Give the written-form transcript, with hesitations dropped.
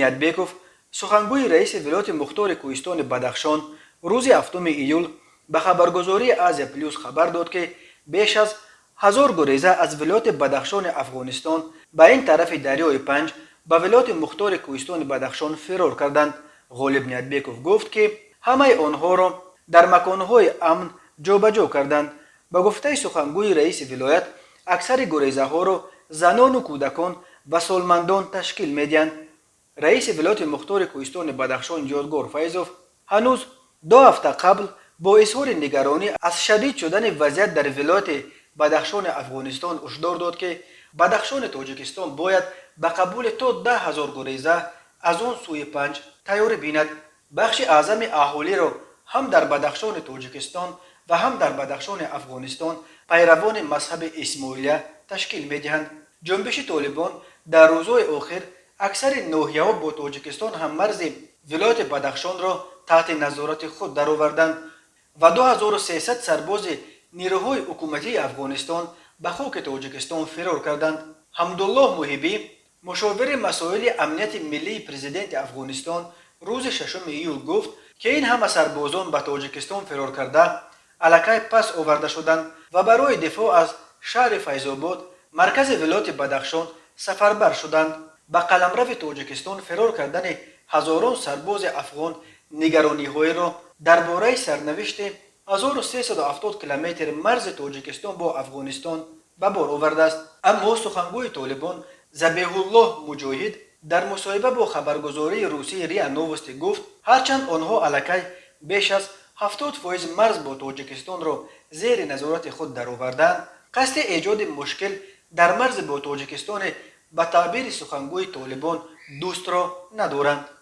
Ниятбеков, сухангӯи раиси вилояти мухтори кӯҳистони Бадахшон, рӯзи 7 июл ба хабаргузории «Азия Плюс» хабар дод, ки беш аз 1000 гуреза аз вилояти Бадахшони Афғонистон ба ин тарафи дарёи Панҷ, ба вилояти мухтори кӯҳистони Бадахшон фирор карданд. Ғолиб Ниятбеков гуфт, ки ҳамаи онҳоро дар маконҳои амн ҷобаҷо карданд. Ба гуфтаи сухангӯи раиси вилоят, аксари гурезаҳоро занону кӯдакон ва солмандон ташкил медиҳанд. Раиси вилояти мухтори кӯҳистони Бадахшон Ёдгор Файзов ҳанӯз 2 ҳафта қабл бо изҳори нигаронӣ аз шадид шудани вазъият дар вилояти Бадахшони Афғонистон ҳушдор дод, ки Бадахшони Тоҷикистон бояд ба қабули то 10 000 гуреза аз он сӯи Панҷ тайёрӣ бинад. Бахши аъзами аҳолиро ҳам дар Бадахшони Тоҷикистон ва ҳам дар Бадахшони Афғонистон пайравони мазҳаби исмоилия ташкил медиҳанд. Ҷунбиши Толибон дар рӯзҳои охир аксари ноҳияҳо бо Тоҷикистон ҳаммарзи вилояти Бадахшонро таҳти назорати худ дароварданд ва 2300 сарбози нерӯҳои ҳукуматии Афғонистон ба хоки Тоҷикистон фирор карданд. Ҳамдуллоҳ Муҳибӣ, мушовири масоили амнияти миллии президенти Афғонистон, рӯзи 6 июл гуфт, ки ин ҳама сарбозон ба Тоҷикистон фирор карда, аллакай пас оварда шуданд ва барои дифоъ аз шаҳри Файзобод, маркази вилояти Бадахшон, сафарбар шуданд. Ба қаламрави Тоҷикистон фирор кардани ҳазорон сарбози афғон нигарониҳоеро дар бораи сарнавишти 1370 километр марзи Тоҷикистон бо Афғонистон ба бор овардааст. Аммо сухангӯи Толибон Забеҳуллоҳ Муҷоҳид дар мусоҳиба бо хабаргузории русии РИА Новости гуфт, ҳарчанд онҳо аллакай беш аз 70% марз бо Тоҷикистонро зери назорати худ даровардаанд, қасди эҷоди мушкил дар марзи бо Тоҷикистони, ба таъбири сухангӯи Толибон, дӯстро надоранд.